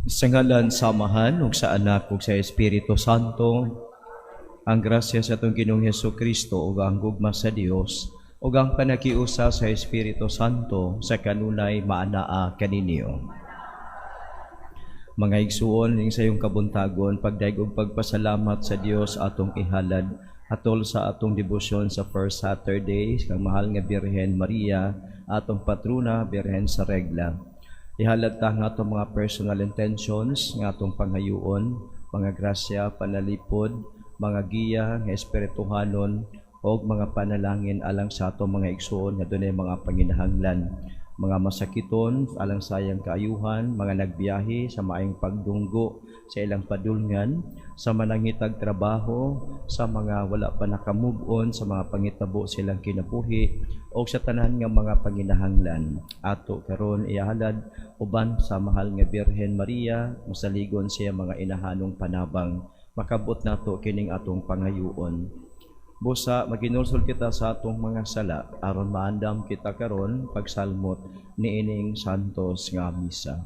Sa ngalan sa Amahan ug sa Anak ug sa Espiritu Santo, ang grasya sa atong Ginoong Hesus Kristo ug ang gugma sa Dios ug ang panakiusa sa Espiritu Santo sa kanunay maanaa kaninyo. Mga igsuon, ning sayong kabuntagon, pagdayeg ug pagpasalamat sa Dios atong ihalad atol sa atong debosyon sa first Saturday kang mahal nga Birhen Maria, atong patrona, Birhen sa Regla. Ihalad ta ang atong mga personal intentions nga atong pangayuon, mga grasya, panalipod, mga giya nga espirituhanon og mga panalangin alang sa atong mga igsuon nga dunay mga panginahanglan, mga masakiton alang sa iyang kaayuhan, mga nagbiyahe sa maayong pagdunggo sa ilang padulngan, sa manangitag trabaho, sa mga wala pa naka-move on sa mga pangitabo silang kinabuhi, o sa tanan nga mga panginahanglan. Ato karon ihalad uban sa mahal nga Birhen Maria, masaligon siya mga inahanong panabang. Makabot nato kining atong pangayuon. Busa maginulsol kita sa atong mga sala aron maandam kita karon pagsalmot niining santos nga misa.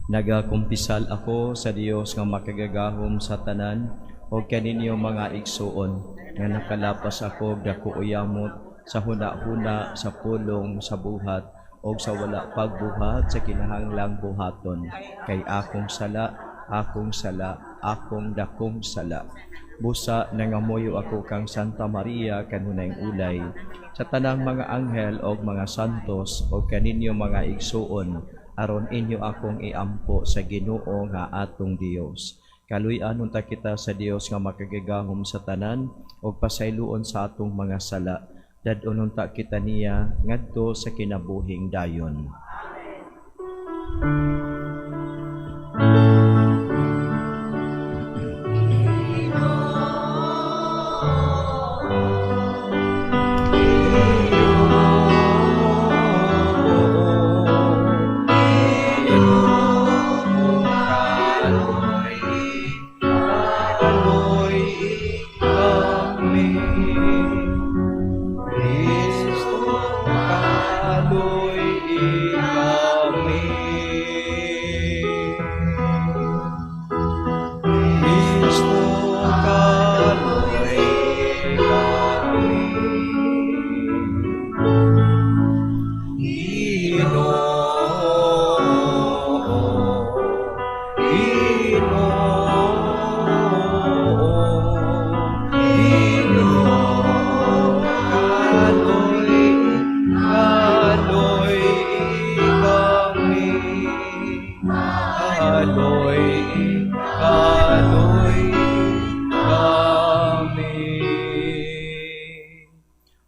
Nagakumpisal ako sa Dios nga makagagahom sa tanan o kaninyo mga igsuon nga nakalapas ako og dako uyamot sa huna-huna, sa pulong, sa buhat o sa wala pagbuhat sa kinahanglang buhaton, kay akong sala, akong sala, akong dakong sala. Busa nangamuyo ako kang Santa Maria kanunayng ulay, sa tanang mga anghel og mga santos og kaninyo mga igsuon, aron inyo akong iampo sa Ginoo nga atong Dios. Kaluy-an unta kita sa Dios nga makagagahom sa tanan og pasayloon sa atong mga sala. Dad-on unta kita niya ngadto sa kinabuhing dayon. Amen.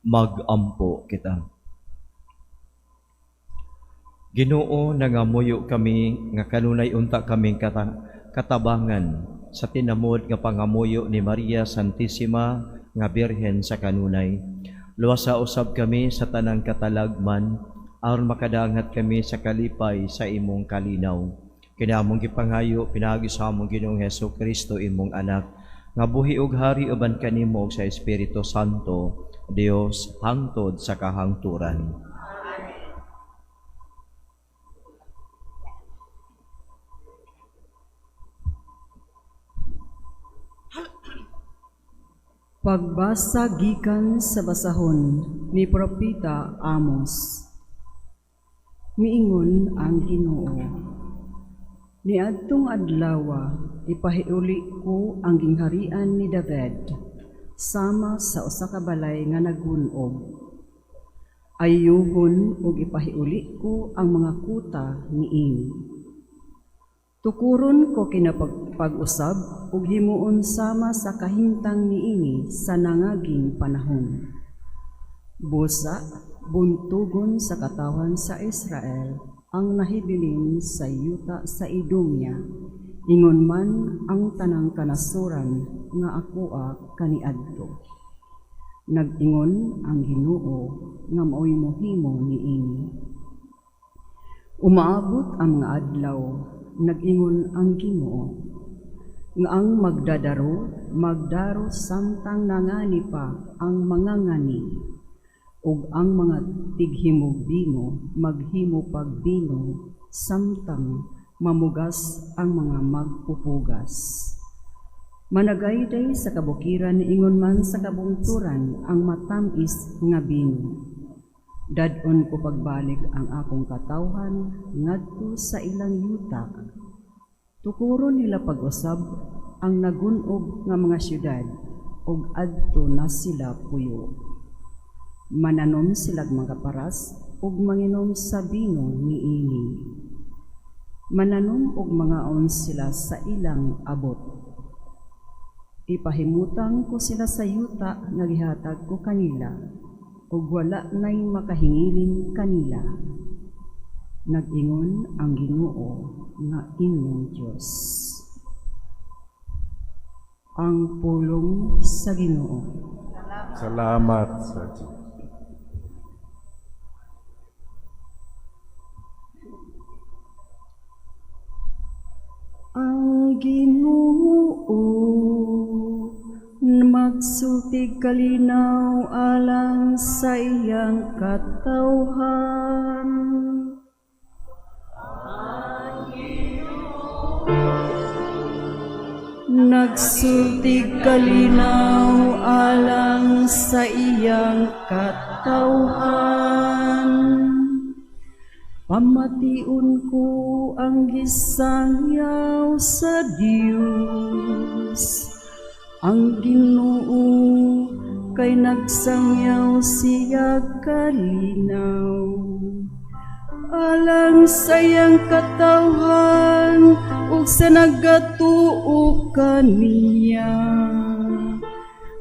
Magampo kita. Ginoo, nangamuyo kami nga kanunay unta kaming katabangan sa tinamod nga pangamuyo ni Maria Santissima nga Birhen sa kanunay. Luwasa usab kami sa tanang katalagman aron makadangat kami sa kalipay sa imong kalinaw. Kini among gipangayo pinaagi sa among Ginoong Hesus Kristo, imong anak, nga buhi og hari uban kanimo sa Espiritu Santo, Dios hangtod sa kahangturan. Pagbasa gikan sa basahon ni Propeta Amos. Miingon ang Ginoo, niadtong adlawa ipahiuli ko ang gingharian ni David sama sa usa ka balay nga nagun-ob. Ayuhon ug ipahiuli ko ang mga kuta niini. Tukuron ko kinapagpag-usab ug himuon sama sa kahimtang niini sa nangaging panahon. Busa buntugon sa katawhan sa Israel ang nahibilin sa yuta sa Idumea, ingon man ang tanang kanasuran nga akoa kaniadto. Nag-ingon ang Ginoo nga maoy mohimo niini. Umaabot ang mga adlaw, nag-ingon ang Ginoo, nga ang magdadaro, magdaro samtang nangani pa ang mangangani. Ug ang mga tighimog bino maghimo pag bino samtang mamugas ang mga magpupugas. Managayday sa kabukiran ingon man sa kabungturan ang matamis nga bino. Dad-on ko pagbalik ang akong katawhan ngadto sa ilang yuta. Tukuron nila pag-usab ang nagun-ob nga mga syudad ug adto na sila puyo. Mananom silag mga paras ug manginom sa bino niini. Mananom og mangaon sila sa ilang abot. Ipahimutang ko sila sa yuta nga gihatag ko kanila, ug wala nay makahingilin kanila. Nag-ingon ang Ginoo nga inyong Dios. Ang pulong sa Ginoo. Salamat sa Diyos. Ang Ginoo magsulti kalinaw alang sa iyang katawhan. Ang Ginoo nagsulti kalinaw alang sa iyang katawhan. Pamation ko ang gisangyaw sa Dios. Ang Ginoo kay nagsangyaw siya kalinaw alang sa iyang katawhan ug sa nagatuo kaniya,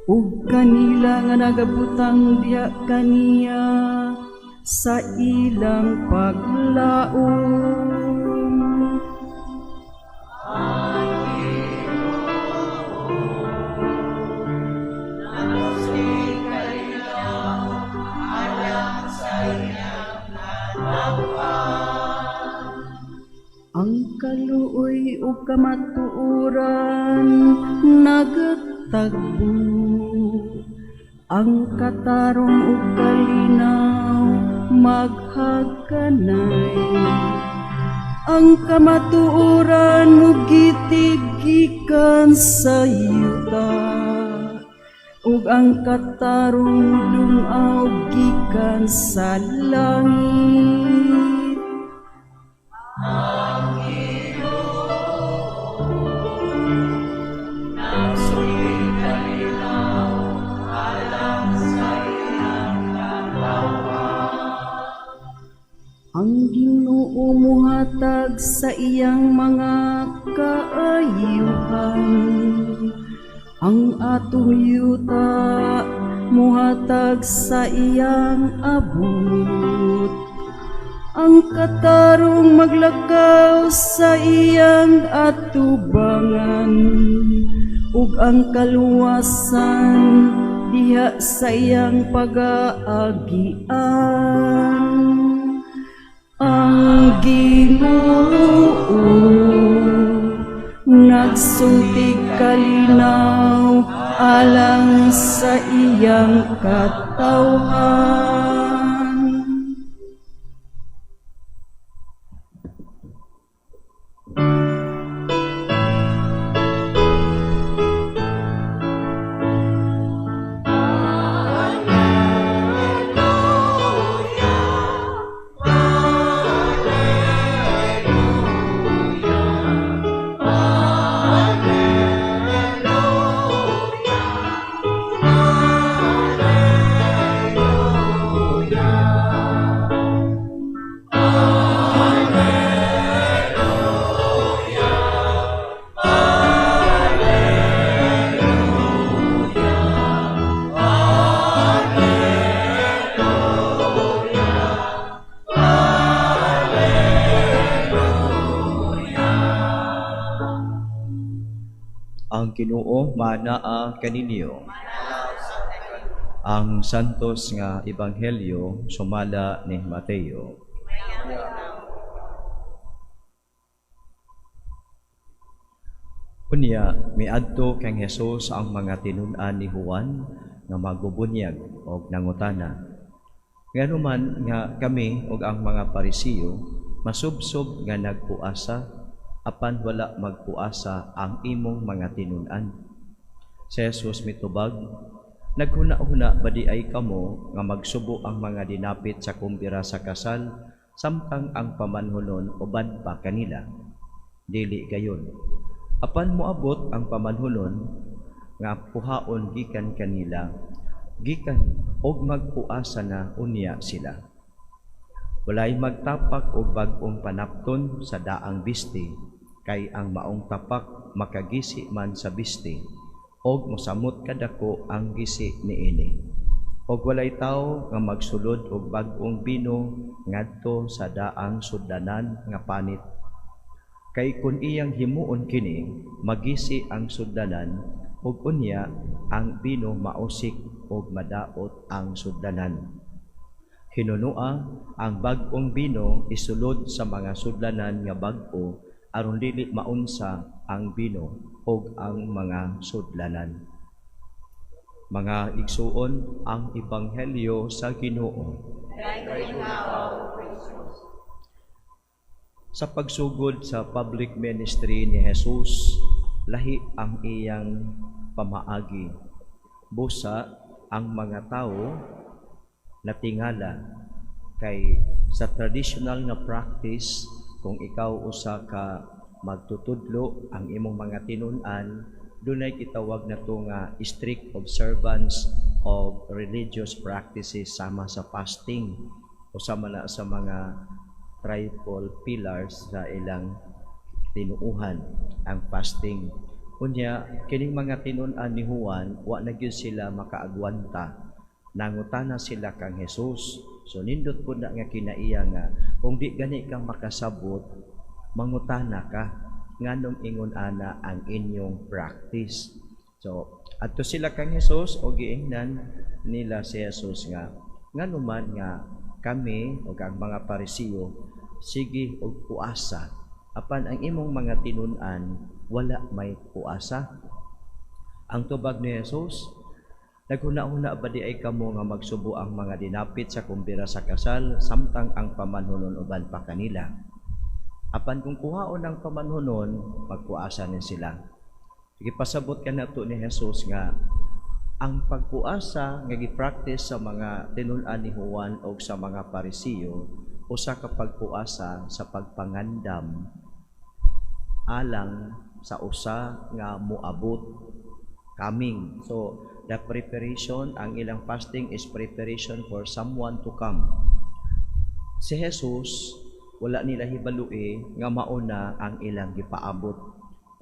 ug kanila nga nagabutang diha kaniya sa ilang paglaom. Ang kaluoy ug kamatuoran nagatagbo, ang katarong ug kalinaw maghaganay. Ang kamatuoran mugitig gikan sa yuta, ug ang katarong dungaw gikan sa langit. Ang Ginoo muhatag sa iyang mga kaayuhan. Ang atong yuta muhatag sa iyang abot. Ang katarong maglakaw sa iyang atubangan, ug ang kaluwasan diha sa iyang pag-aagian. Ang Ginoo nagsulti kalinaw alang sa iyang katawhan. Ang Ginoo manaa kaninyo. Ang Santos nga Ebanghelyo sumala ni Mateo. Unya miadto kang Hesus ang mga tinun-an ni Juan nga magbubunyag og nangutana, Ngano man nga kami ug ang mga Parisiyo masubsob nga nagpuasa, apan wala magpuasa ang imong mga tinun-an?" Si Jesus mitubag, "Naghuna-huna ba diay kamo nga magsubo ang mga dinapit sa kumbira sa kasal samtang ang pamanhunon uban pa kanila? Dili gayon. Apan moabot ang pamanhunon nga kuhaon gikan kanila, gikan og magpuasa na unya sila. Walay magtapak og bag-ong panapton sa daang biste, kay ang maong tapak makagisi man sa biste, og mosamot kadako ang gisi niini. Og walay tawo nga magsulod og bag-ong bino ngadto sa daang sudlanan nga panit. Kay kun iyang himuon kini, magisi ang sudlanan, ug unya ang bino mausik ug madaot ang sudlanan. Hinunoa, ang bag-ong bino isulod sa mga sudlanan nga bag-o aron dili maunsa ang bino ug ang mga sudlanan." Mga igsuon, ang ebanghelyo sa Ginoo. Sa pagsugod sa public ministry ni Jesus, lahi ang iyang pamaagi. Busa ang mga tao natingala kay sa traditional nga practice, kung ikaw usa ka magtutudlo, ang imong mga tinun-an dunay gitawag nato nga strict observance of religious practices sama sa fasting. Usa man na sa mga triple pillars sa ilang tinuuhan ang fasting. Unya kining mga tinun-an ni Juan, wa na gyud sila makaagwanta. Nangutana sila kang Jesus. So nindot pud na nga kinaiya nga kung di gani ka makasabot, mangutana ka nganong ingon ana ang inyong practice. So adto sila kang Jesus o giingnan nila si Jesus nga ngano man nga kami o ang mga Parisiyo sige og puasa, apan ang imong mga tinun-an wala may puasa? Ang tubag ni Jesus, "Naghuna-huna ba diay kamo nga magsubo ang mga dinapit sa kumbira sa kasal samtang ang pamanhunon uban pa kanila? Apan kung kuhaon ang pamanhunon, magpuasa ni sila." Gipasabot kanato ni Jesus nga ang pagpuasa nga gi-practice sa mga tinun-an ni Juan o sa mga Parisiyo, usa ka pagpuasa sa pagpangandam alang sa usa nga moabot, coming. So the preparation, ang ilang fasting is preparation for someone to come. Si Jesus, wala nila hibalui nga mauna ang ilang gipaabot,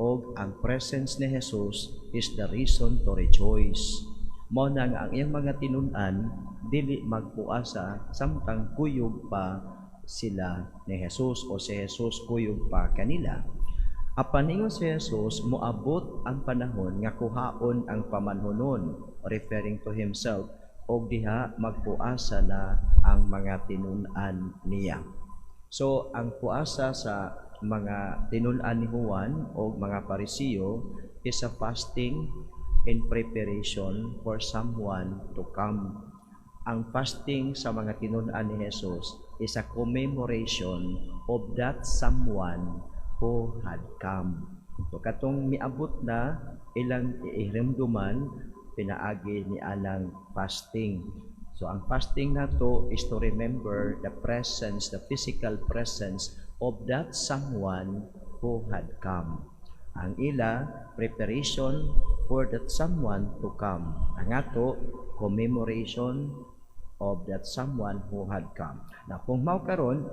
og ang presence ni Jesus is the reason to rejoice. Mao na nga ang iyang mga tinun-an dili magpuasa samtang kuyog pa sila ni Jesus o si Jesus kuyog pa kanila. Apan ingon si Jesus, moabot ang panahon nga kuhaon ang pamanhunon, referring to himself, og diha magpuasa na ang mga tinun-an niya. So ang puasa sa mga tinun-an ni Juan o mga Parisiyo is a fasting in preparation for someone to come. Ang fasting sa mga tinun-an ni Jesus is a commemoration of that someone who had come. So katong miabot na, ilang ihirimduman pinaagi ni anang fasting. So ang fasting nato is to remember the presence, the physical presence of that someone who had come. Ang ila, preparation for that someone to come. Ang ato, commemoration of that someone who had come. Na kung mao karon,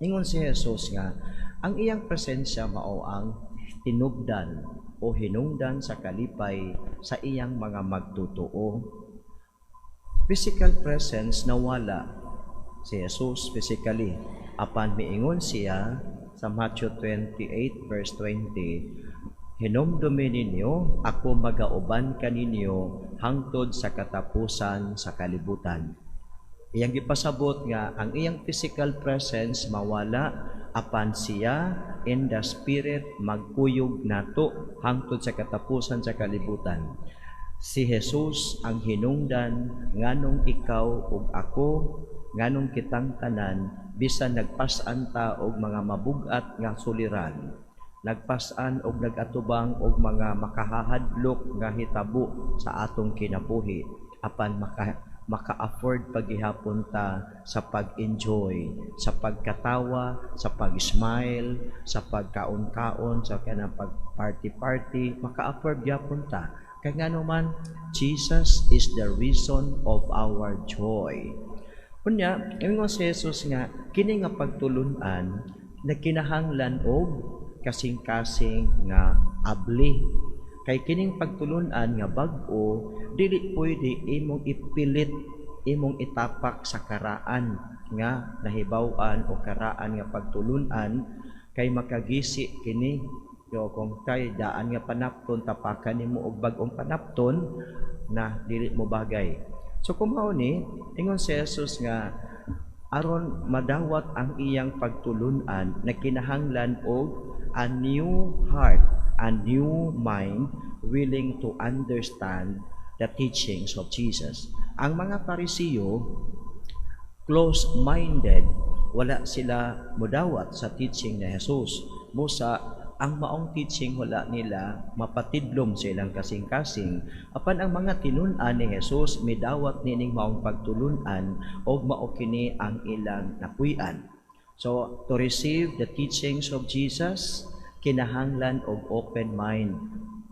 ingon si Jesus nga ang iyang presensya mao ang tinubdan o hinungdan sa kalipay sa iyang mga magtutoo. Physical presence, nawala si Jesus physically. Apan miingon siya sa Matthew 28 verse 20, "Hinumdumi ninyo, ako magauban kaninyo hangtod sa katapusan sa kalibutan." Iyang gipasabot nga ang iyang physical presence mawala, apan siya in the spirit magkuyog nato hangtod sa katapusan sa kalibutan. Si Jesus ang hinungdan nganong ikaw ug ako Nganong kitang tanan, bisan nagpas-an ta og mga mabugat nga suliran, nagpas-an og nagatubang og mga makahahadlok nga hitabo sa atong kinabuhi, apan maka-afford pagihapon ta sa pag-enjoy, sa pagkatawa, sa pag-smile, sa pagkaon-kaon, sa kanang pag-party-party, maka-afford gyapon ta. Kay ngano man, Jesus is the reason of our joy. Unya, ingon si Jesus nga kini nga pagtulunan nagkinahanglan og kasing-kasing nga abli. Kay kining pagtulunan nga bag-o, dili pwede imong ipilit, imong itapak sa karaan nga nahibaw-an o karaan nga pagtulunan, kay makagisi kini. Yo, kung kay daan nga panapton, tapakan nimo og bag-ong panapton na dili mo bagay. So kung mao ni, ingon si Jesus nga aron madawat ang iyang pagtulunan, nagkinahanglan og a new heart, a new mind, willing to understand the teachings of Jesus. Ang mga Parisiyo, close-minded, wala sila mudawat sa teaching ni Jesus. Busa, ang maong teaching wala nila mapatidlom sa ilang kasing-kasing. Apan ang mga tinun-an ni Jesus midawat nining maong pagtulunan og mao kini ang ilang napuy-an. So to receive the teachings of Jesus, kinahanglan og open mind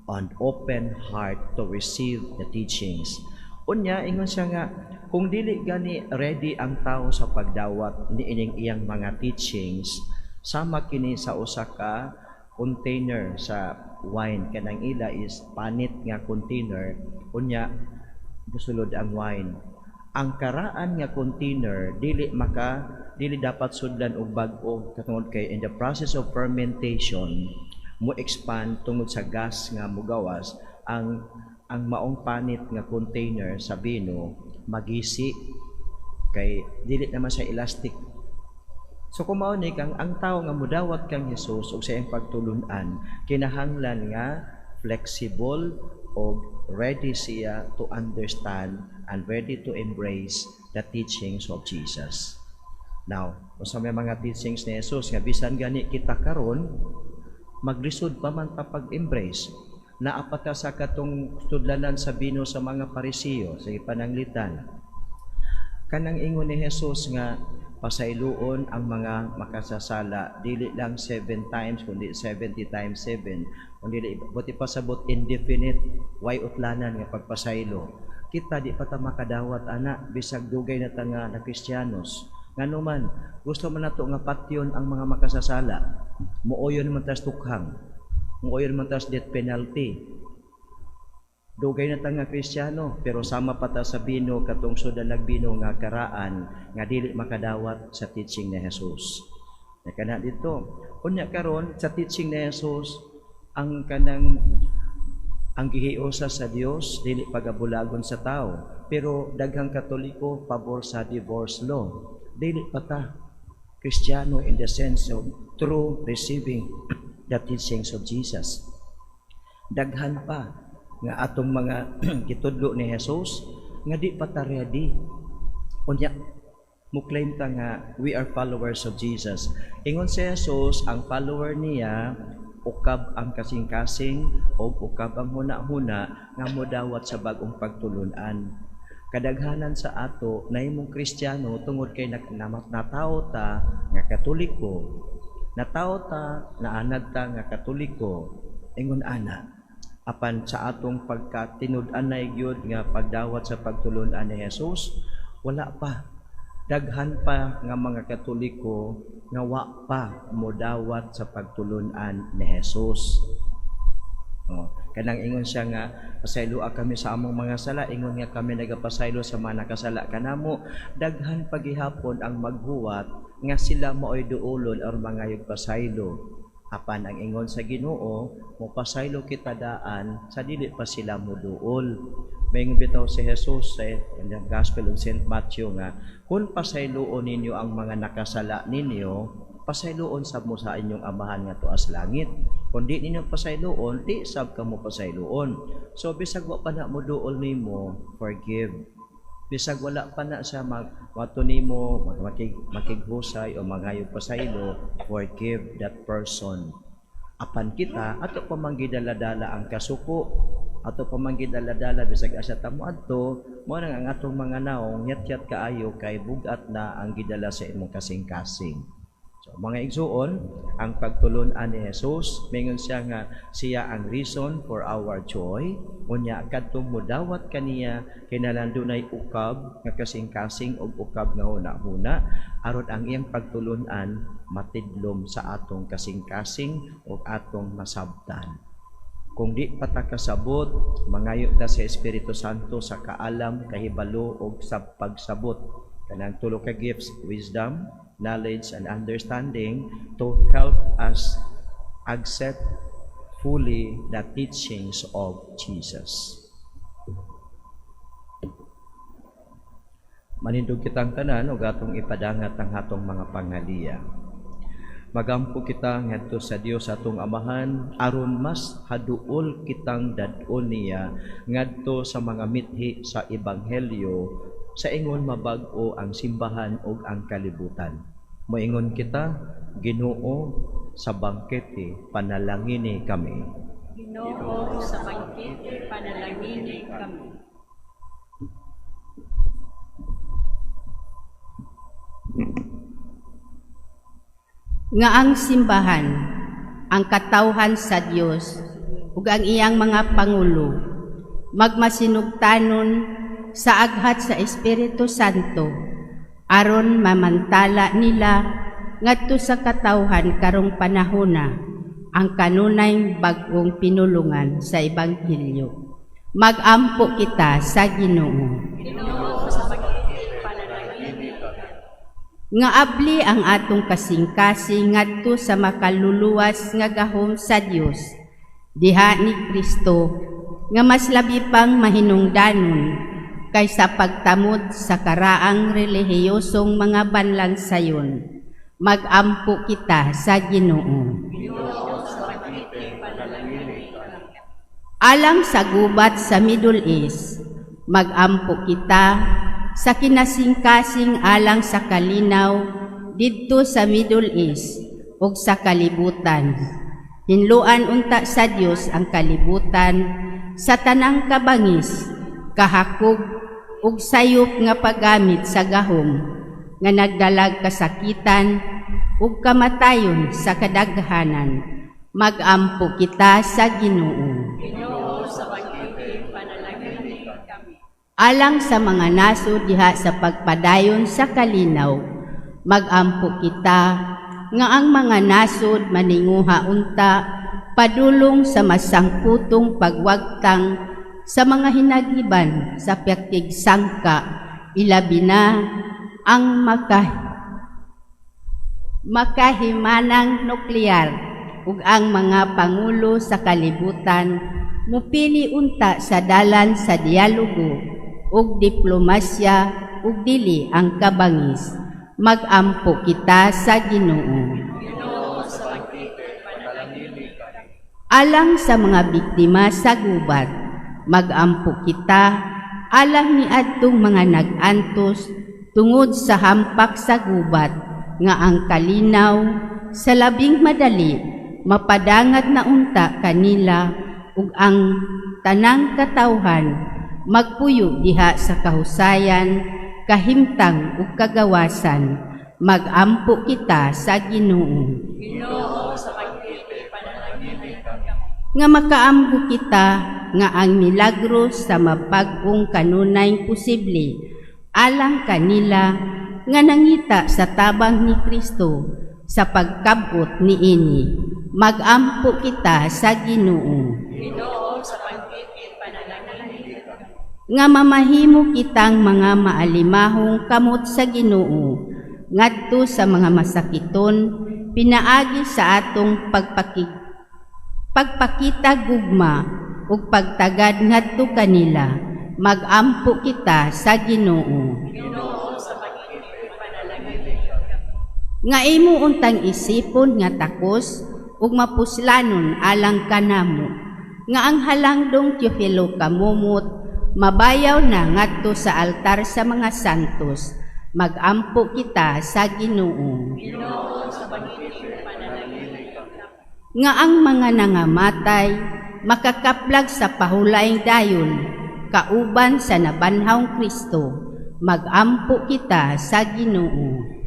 and open heart to receive the teachings. Unya, ingon siya nga kung dili gani ready ang tao sa pagdawat niining iyang mga teachings, sama kini sa usa ka container sa wine. Kanang ila is panit nga container, unya musulod ang wine. Ang karaan nga container dili dapat sudlan og bag-o katungod kay in the process of fermentation mo expand tungod sa gas nga mugawas. Ang maong panit nga container sa bino magisi kay dili naman sa elastic. So kung mao ni kang ang tawo nga mudawat kang Hesus ug sa iyang pagtulunan, kinahanglan nga flexible og ready siya to understand and ready to embrace the teachings of Jesus. Now, unsa may mga teachings ni Jesus nga bisan gani kita karon maglisod pa man ta pag-embrace? Naa pa ta sa katong tudlanan sa bino sa mga Parisiyo sa ipananglitan. Kanang ingon ni Jesus nga pasayloon ang mga makasasala, dili lang 7 times kundi 70 times 7, kundi buti pasabot indefinite, way utlanan nga pagpasaylo. Kita di pa ta makadawat ana bisag dugay na ta nga na Kristiyanos. Ngano man, gusto man nato nga patyon ang mga makasasala, muoyon man tas tukhang, muoyon man tas death penalty. Dugay na ta nga Kristiyano, pero sama pa ta sa bino katong sudan nagbino nga karaan nga dili makadawat sa teaching ni Jesus. Nakana dito. Unya karon sa teaching ni Jesus, ang kanang ang gihiusa sa Dios dili pagabulagon sa tao, pero daghang Katoliko pabor sa divorce law. Dili pa ta Kristiyano in the sense of true receiving the teachings of Jesus. Daghan pa nga atong mga gitudlo ni Jesus nga di pa ta ready. Unya mo claim ta nga we are followers of Jesus. Ingon si Jesus, ang follower niya ukab ang kasing-kasing o ukab ang huna-huna nga modawat sa bag-ong pagtulunan. Kadaghanan sa ato nahimong Kristiyano tungod kay natawo ta nga Katoliko, natawo ta, naanad ta nga Katoliko, ingon ana. Apan sa atong pagkatinud-anay gyud nga pagdawat sa pagtulunan ni Jesus, wala pa. Daghan pa nga mga Katoliko nga wa pa modawat sa pagtulunan ni Jesus. Oh, kanang ingon siya nga pasayloa kami sa among mga sala, ingon nga kami nagapasaylo sa mga nakasala kanamo. Daghan pagihapon ang maghuwat nga sila maoy duolon or mangayog pasaylo. Apan ang ingon sa Ginoo, mopasaylo kita daan sa dili pa sila moduol. May bitaw si Jesus sa Gospel of St. Matthew nga kung pasayloon ninyo ang mga nakasala ninyo, pasayloon sab mo sa inyong Amahan nga tuas langit. Kung di ninyo pasayloon, di sab kamo pasayloon. So bisag wa pa na moduol nimo, forgive. Bisag wala pa na siya magwato nimo, makighusay o mangayo pasaylo, forgive that person. Apan kita ato pa man gidala-dala ang kasuko, ato pa man gidala-dala bisag asa ta moadto, mao nang ang atong mga naong yat-yat kaayo kay bugat na ang gidala sa imong kasing-kasing. So mga igsuon, ang pagtulun-an ni Jesus, mingon siya nga siya ang reason for our joy. Unya kadtong mudawat kaniya kinahanglan dunay ukab nga kasing-kasing og ukab nga huna-huna aron ang iyang pagtulun-an matidlom sa atong kasing-kasing ug atong masabtan. Kung di pa ta kasabot, mangayo ta sa Espiritu Santo sa kaalam, kahibalo ug sa pagsabot. Kanang tulo ka gifts, wisdom, knowledge, and understanding to help us accept fully the teachings of Jesus. Manindog kitang tanan ug atong ipadangat ang atong mga pangaliya. Magampo kita ngadto sa Dios atong Amahan aron mas haduol kitang dad-on niya ngadto sa mga mithi sa ebanghelyo sa ingon mabag-o ang simbahan ug ang kalibutan. Moingon kita, Ginoo, sa bangkete panalangini kami. Ginoo, sa bangkete panalangini kami. Nga ang simbahan, ang katawhan sa Dios ug ang iyang mga pangulo magmasinugtanon sa aghat sa Espiritu Santo aron mamantala nila ngadto sa katawhan karong panahona ang kanunay bag-ong pinulungan sa ebanghelyo. Magampo kita sa Ginoo. Ginoo, sa pag-ibig panalangini kami. Nga abli ang atong kasing-kasing ngadto sa makaluluwas nga gahom sa Dios diha ni Kristo nga mas labi pang mahinungdanon kaysa pagtamod sa karaang relihiyosong mga banlang sayon. Magampo kita sa Ginoo. Alang sa gubat sa Middle East, magampo kita sa kinasingkasing alang sa kalinaw didto sa Middle East ug sa kalibutan. Hinluan unta sa Dios ang kalibutan sa tanang kabangis, kahakog ug sayop nga paggamit sa gahom nga nagdalag kasakitan ug kamatayon sa kadaghanan. Magampo kita sa Ginoo. Ginoo, sa pag-ibig panalangini kami. Alang sa mga nasod diha sa pagpadayon sa kalinaw, magampo kita nga ang mga nasod maninguha unta padulong sa masangputong pagwagtang sa mga hinagiban sa pagtigsangka, ilabi na ang makahimanang nuklear ug ang mga pangulo sa kalibutan mupili unta sa dalan sa dialogo ug diplomasya ug dili ang kabangis. Magampo kita sa Ginoo. Ginoo, sa pag-ibig panalangini kami. Alang sa mga biktima sa gubat, magampo kita alang niadtong mga nag-antos tungod sa hampak sa gubat nga ang kalinaw sa labing madali mapadangat na unta kanila ug ang tanang katawhan magpuyo diha sa kahusayan, kahimtang ug kagawasan. Magampo kita sa Ginoo. Ginoo, sa pag-ibig panalangini kami. Nga makaamgo kita nga ang milagro sa mapag-ong kanunay posible alang kanila nga nangita sa tabang ni Kristo sa pagkabot niini. Magampo kita sa Ginoo. Ginoo, sa pag-ibig panalangini kami. Nga mamahimo kitang mga maalimahong kamot sa Ginoo ngadto sa mga masakiton pinaagi sa atong pagpakita gugma ug pagtagad ngadto kanila. Magampo kita sa Ginoo. Ginoo, sa pag-ibig panalangini kami. Nga imo untang isipon nga takos ug mapuslanon alang kanamo nga ang halangdong Teofilo Camomot mabayaw na ngadto sa altar sa mga santos. Magampo kita sa Ginoo. Nga ang mga nangamatay makakaplag sa pahulaing dayon kauban sa nabanhawng Kristo. Magampo kita sa Ginoo.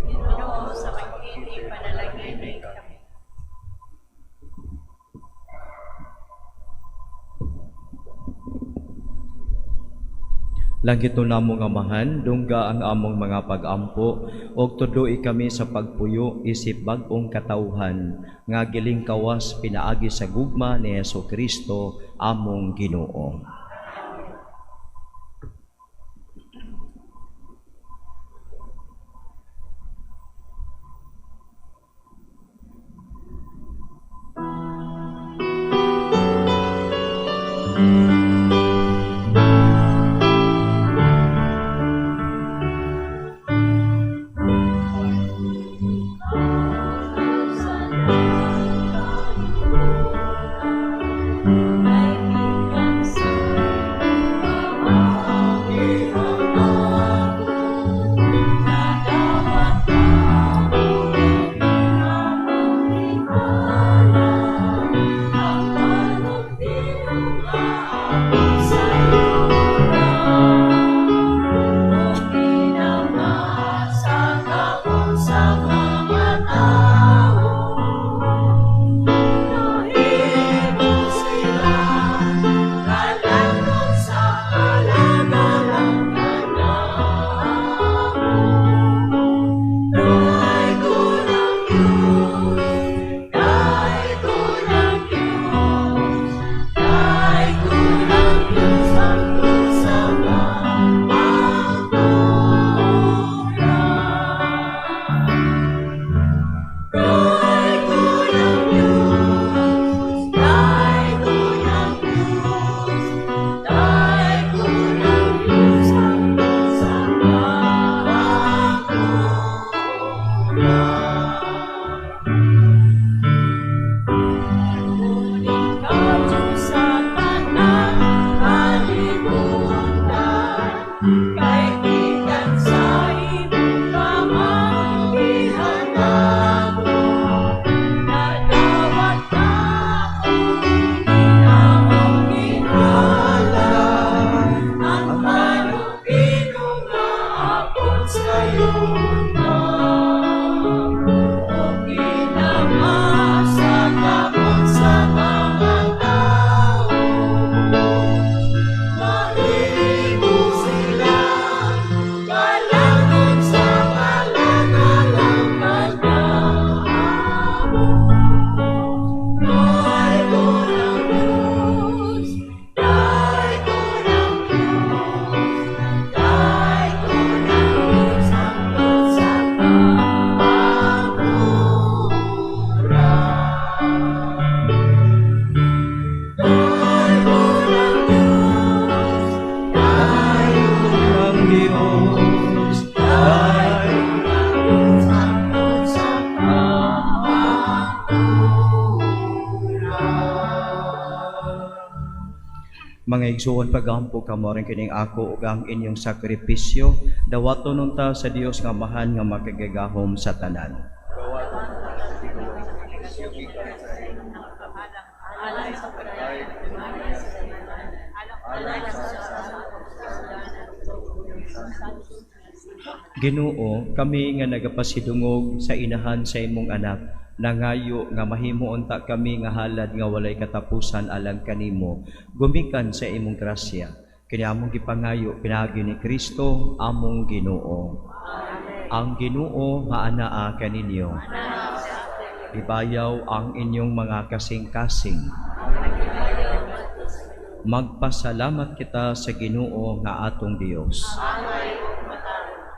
Langit namo nga Amahan, dungga ang among mga pag-ampo ug tudloi kami sa pagpuyo isip bag-ong katawhan nga gilingkawas pinaagi sa gugma ni Hesukristo among Ginoo. Mga igsuon, pagampo kamo rin kining ako ug ang inyong sakripisyo, dawaton unta sa Dios nga Amahan nga makagagahom sa tanan. Ginoo, kami nga nagapasidungog sa inahan sa imong anak, nangayo nga mahimo unta kami nga halad nga walay katapusan alang kanimo, gumikan sa imong grasya. Kini among gipangayo pinaagi ni Kristo among Ginoo. Amen. Ang Ginoo maanaa kaninyo. Ibayaw ang inyong mga kasing-kasing. Magpasalamat kita sa Ginoo nga atong Dios.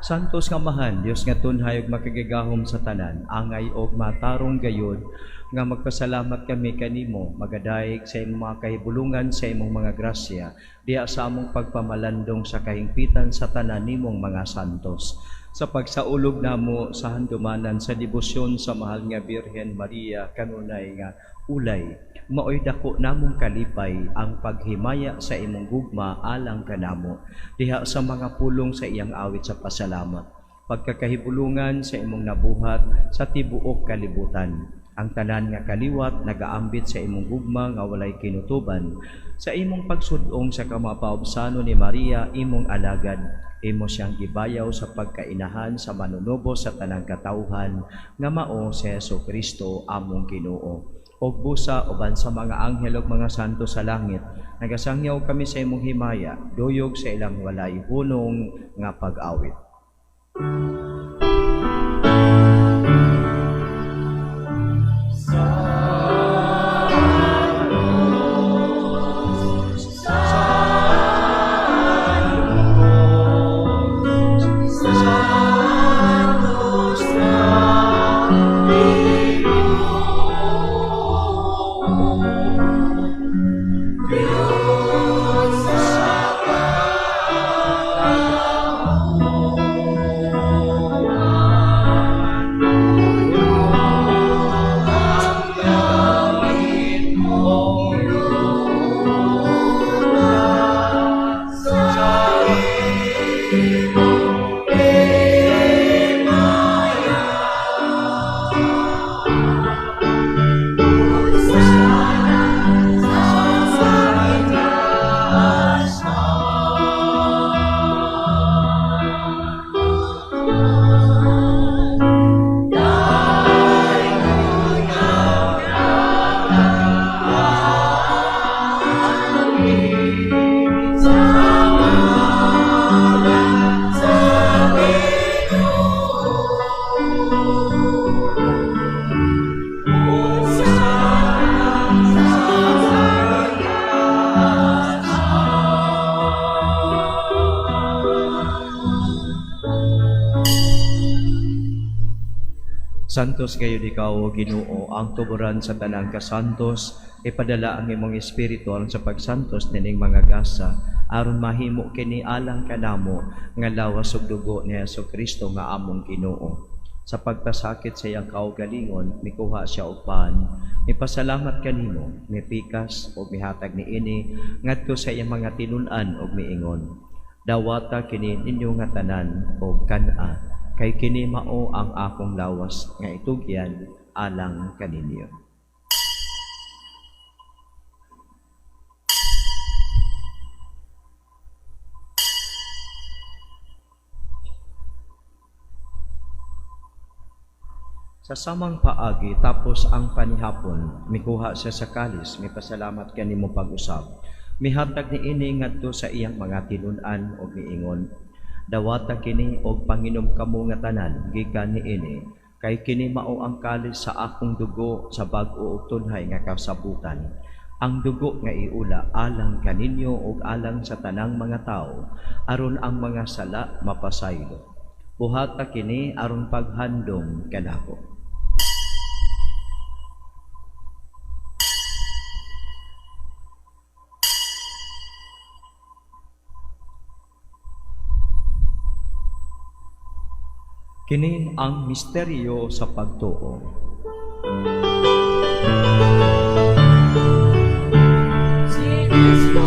Santos nga Amahan, Dios nga tunhay ug makagagahom sa tanan, angay og matarong gayod nga magpasalamat kami kanimo, magadayeg sa imong mga kahibulungan, sa imong mga grasya, diha sa among pagpamalandong sa kahingpitan sa tanan nimong mga santos. Sa pagsaulog namo sa handumanan sa debosyon sa mahal nga Birhen Maria kanunay nga ulay, maoy dako namong kalipay ang paghimaya sa imong gugma alang kanamo diha sa mga pulong sa iyang awit sa pasalamat, pagkakahibulungan sa imong nabuhat sa tibuok kalibutan. Ang tanan nga kaliwat nagaambit sa imong gugma nga walay kinutuban, sa imong pagsudong sa kamapaubsano ni Maria imong alagad, imo siyang gibayaw sa pagkainahan sa manunubos sa tanang katawhan nga mao si Jesu Kristo among Ginoo. Og busa uban sa mga anghel ug mga santo sa langit, nagasangyaw kami sa imong himaya, duyog sa ilang walay hunong nga pag-awit. Santos gayud ikaw, Ginoo, ang tuburan sa tanang kasantos. Ipadala ang imong espiritu aron sa pagsantos nining mga gasa, aron mahimo kini alang kanamo nga lawas ug dugo ni Jesu Kristo nga among Ginoo. Sa pagpasakit sa iyang kaugalingon, mikuha siya og pan, mipasalamat kanimo, mipikas ug mihatag niini ngadto sa iyang mga tinun-an ug miingon: Dawata kini ninyo nga tanan og kan-a, kay kini mao ang akong lawas nga itugyan alang kaninyo. Sa samang paagi, tapos ang panihapon, mikuha siya sa kalis, mipasalamat kanimo pag-usab. Mihatag niini ngadto sa iyang mga tinun-an ug miingon: Dawata kini og panginom kamo nga tanan gikan niini, kay kini mao ang kalis sa akong dugo sa bag-o ug tunhay nga kasabutan. Ang dugo nga iula alang kaninyo ug alang sa tanang mga tawo, aron ang mga sala mapasaylo. Buhata kini aron paghandom kanako. Kini ang misteryo sa pagtuo. Si Kristo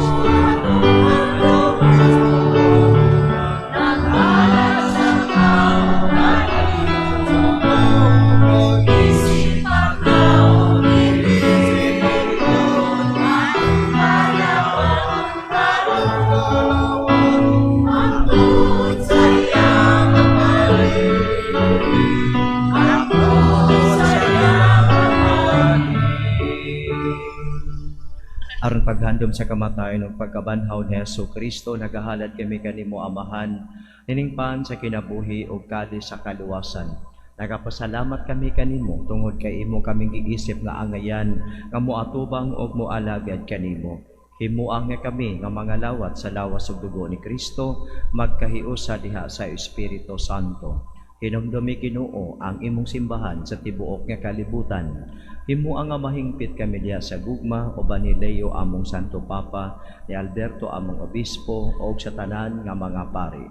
Aron paghandom sa kamatayon ug pagkabanhaw ni Jesu Kristo, nagahalad kami kanimo Amahan, nining pan sa kinabuhi ug kalis sa kaluwasan. Nagapasalamat kami kanimo tungod kay imo kaming giisip nga angayan nga moatubang ug moalagad kanimo. Himoa nga kami nga mga lawat sa lawas ug dugo ni Kristo, magkahiusa diha sa Espiritu Santo. Hinumdumi Ginoo ang imong simbahan sa tibuok nga kalibutan. Himoa nga mahingpit kami diha sa gugma uban ni Leo among Santo Papa, ni Alberto among Obispo ug sa tanan nga mga pari.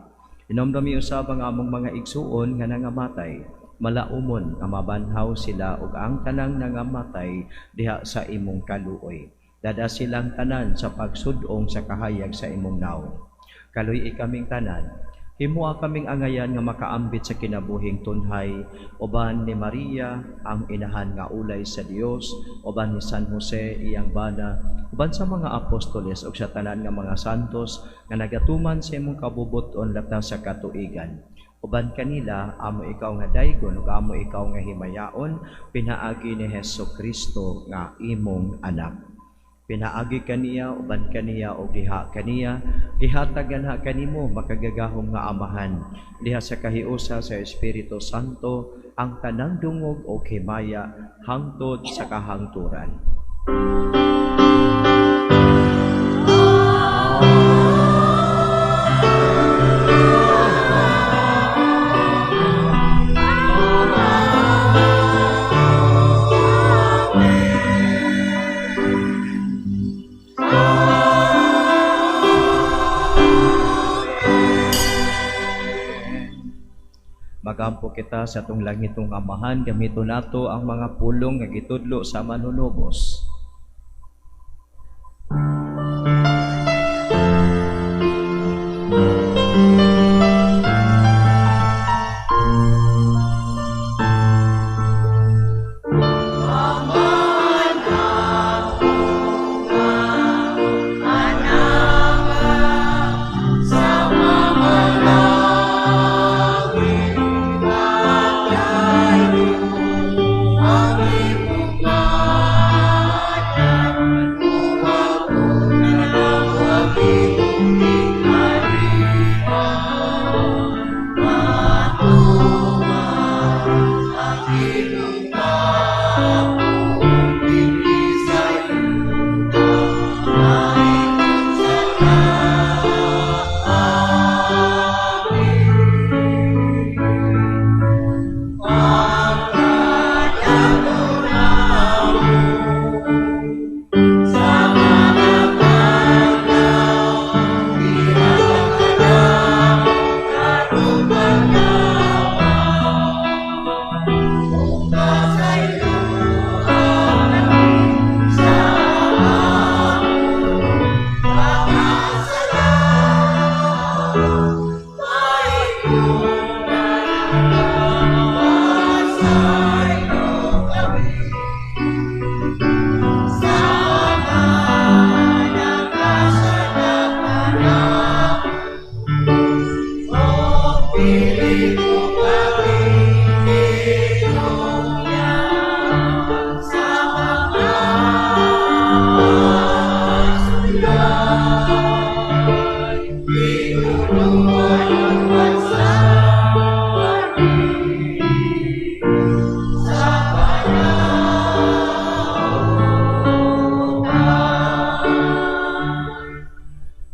Inomdumi usab ang among mga igsuon nga nangamatay, malaumon nga mabanhaw sila ug ang tanang nangamatay diha sa imong kaluoy. Dada silang tanan sa pagsudong sa kahayag sa imong nawong. Kaluy-i kaming tanan, himoa kaming angayan nga makaambit sa kinabuhing tunhay, uban ni Maria ang inahan nga ulay sa Dios, uban ni San Jose iyang bana, uban sa mga apostoles ug sa tanan nga mga santos nga nagatuman sa imong kabubut-on latas sa katuigan. Uban kanila amo ikaw nga daygon ug amo ikaw nga himayaon pinaagi ni Hesus Kristo nga imong anak. Pinaagi kaniya, uban kaniya, o diha kaniya, gihatagan ha kanimo makagagahom nga amahan, diha sa kahiusa sa Espiritu Santo, ang tanang dungog o himaya, hangtod sa kahangturan. Magampo kita sa atong langitong Amahan, gamiton nato ang mga pulong nga gitudlo sa manunubos.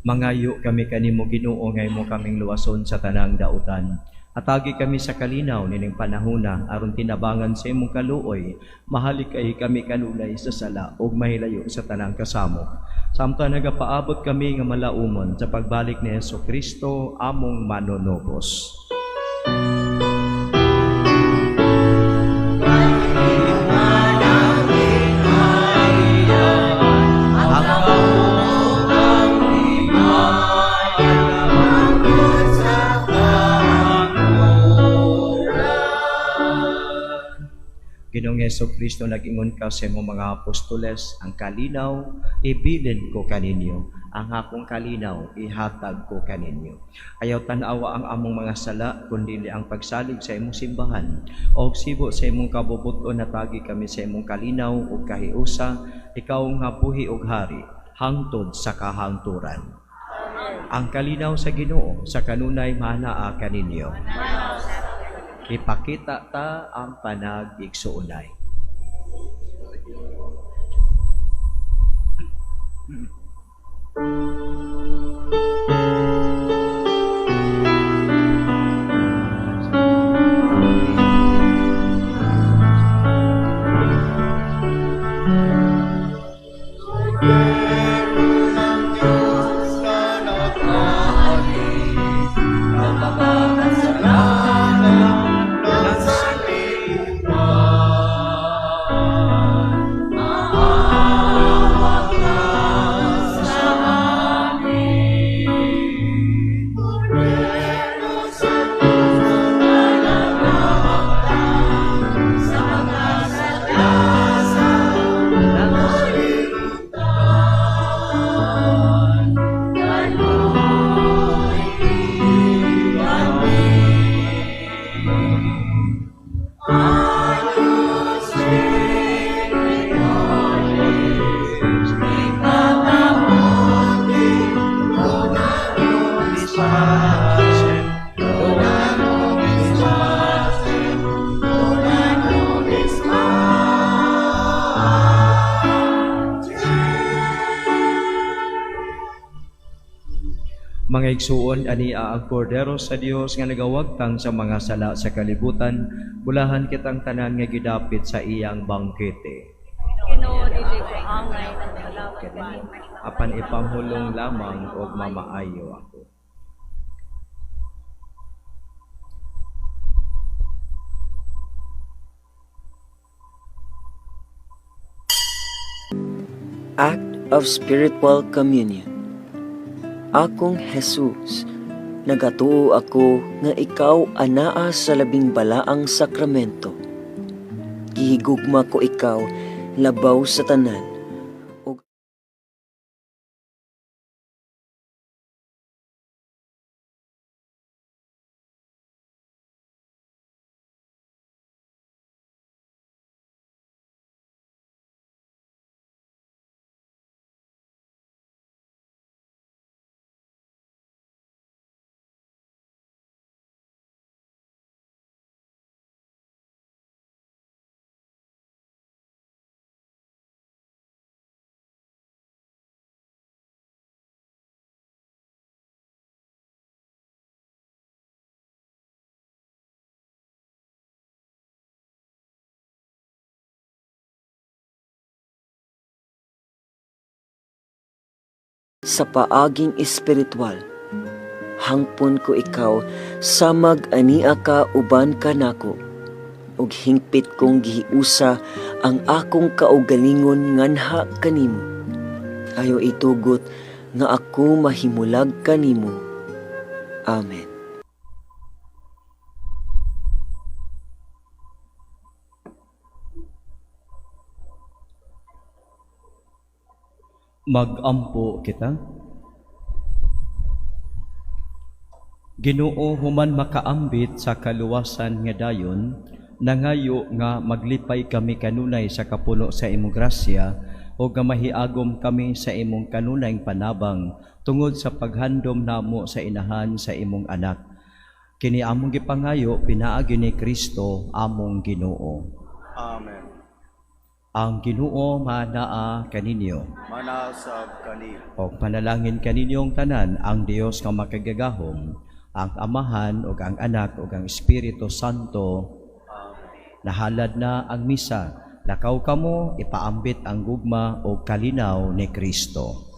Mangayo kami kanimo Ginoo nga imo kaming luwason sa tanang dautan. Atagi kami sa kalinaw nining panahona aron tinabangan sa imong kaluoy, mahalik kay kami kanunay sa sala ug mahilayo sa tanang kasamok. Samtang nagapaabot kami nga malaumon sa pagbalik ni Hesus Kristo among manunubos. Ginoong Jesucristo, nag-ingon ka sa imong mga apostoles, ang kalinaw ibilin ko kaninyo, ang akong kalinaw ihatag ko kaninyo. Ayaw tan-awa ang among mga sala, kundi ang pagsalig sa imong simbahan. Og sibo sa imong kabubuton, natagi kami sa imong kalinaw ug kahiusa, ikaw nga buhi ug hari, hangtod sa kahangturan. Ang kalinaw sa Ginoo sa kanunay manaa kaninyo. Ipakita ta ang panag-igsuonay. Pero ng Diyos na nag-aali, Mga igsuon, ania ang Kordero sa Dios nga nagawagtang sa mga sala sa kalibutan, bulahan kitang tanan nga gidapit sa iyang bangkete. Ginoo, dili ko angay nga mohalawat kanimo. Apan ipamhulong lamang og mamaayo ako. Act of Spiritual Communion. Akong Jesus, nagatuo ako nga ikaw anaa sa labing balaang sakramento. Gihigugma ko ikaw labaw sa tanan ug sa paaging espiritual. Hangpon ko ikaw samag ania ka uban kanako, ug hingpit kong gihiusa ang akong kaugalingon nganha kanimo. Ayo itugot nga ako mahimulag kanimo. Amen. Magampo kita. Ginoo, human makaambit sa kaluwasan nga dayon, nangayo nga maglipay kami kanunay sa kapuno sa imong grasya, o nga mahiagom kami sa imong kanunayng panabang tungod sa paghandom namo sa inahan sa imong anak. Kini among gipangayo pinaagi ni Kristo among Ginoo. Amen. Ang Ginoo manaa kaninyo. Manasab kanimo. Og panalangin kaninyong tanan ang Dios nga makagagahom, ang Amahan ug ang Anak ug ang Espiritu Santo. Amen. Nahalad na ang misa. Lakaw kamo, ipaambit ang gugma o kalinaw ni Kristo.